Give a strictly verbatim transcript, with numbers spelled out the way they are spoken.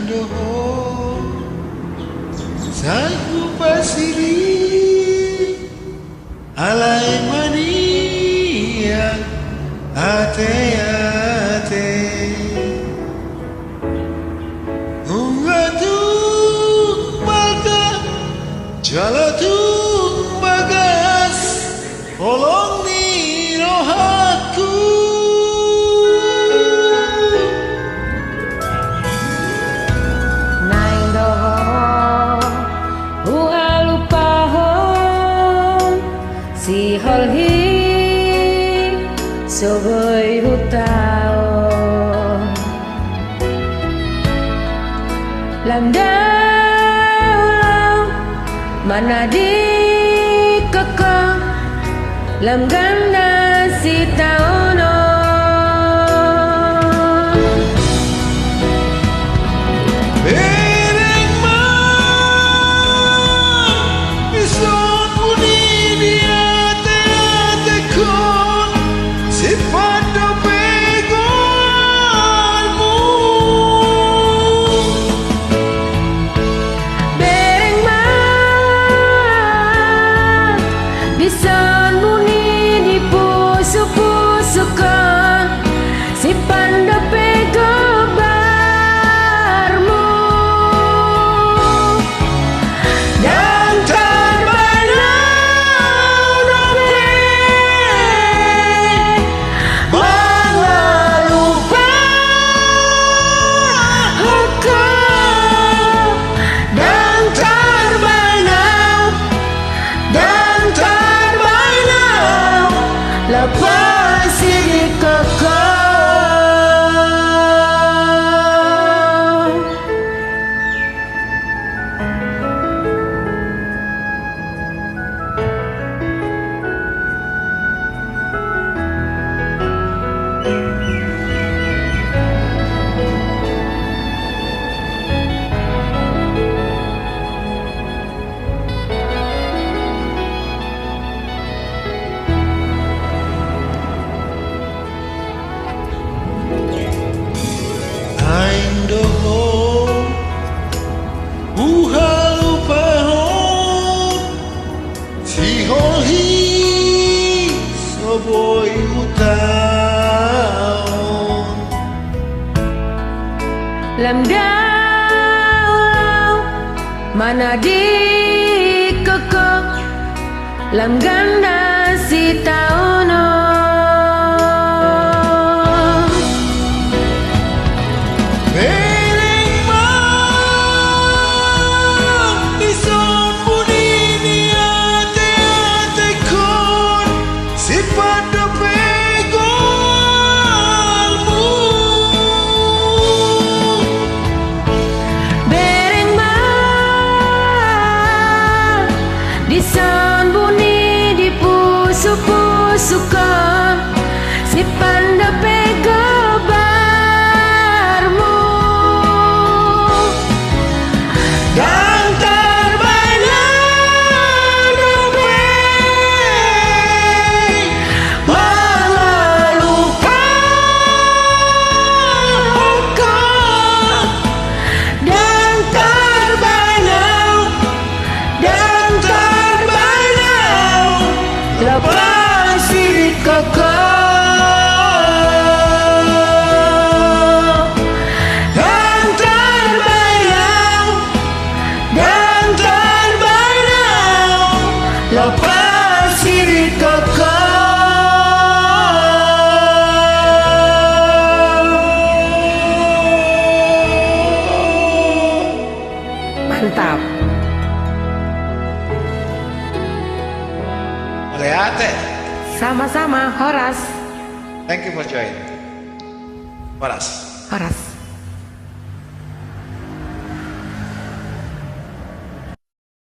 do ho, sai hupasiri, alai maniak ate-ate. Nunga tung balga jala tung bagas holong ni rohangku. Naeng do ho huhalupahon, sihol hi so boi hutaon. Lam daolao manadingkon ho, lam ganda sitaonon. Bereng ma dison buni di ate-atengkon, sipandope goarmu. Bereng ma dison buni di pusu-pusukon, sipandope goarmu. Ndang tarbahen au dope mangalupahon ho. Ndang tarbahen au, ndang tarbahen au laho pasirikkon ho. Naeng do ho huhalupahon, sihol hi so boi hutaon. Lam daolao manadingkon ho, lam ganda sitaonon. Bereng ma dison buni di ate-atengkon, sipandope goarmu. Bereng ma dison buni di pusu-pusukon, sipandope goarmu. Ndang tarbahen au dope mangalupahon ho. Ndang tarbahen au, ndang tarbahen au laho pasirikkon ho. Ndang tarbahen au, ndang tarbahen au laho pasirikkon ho. Mantap. Mauliate. Sama-sama, horas. Thank you for joining. Horas. Horas.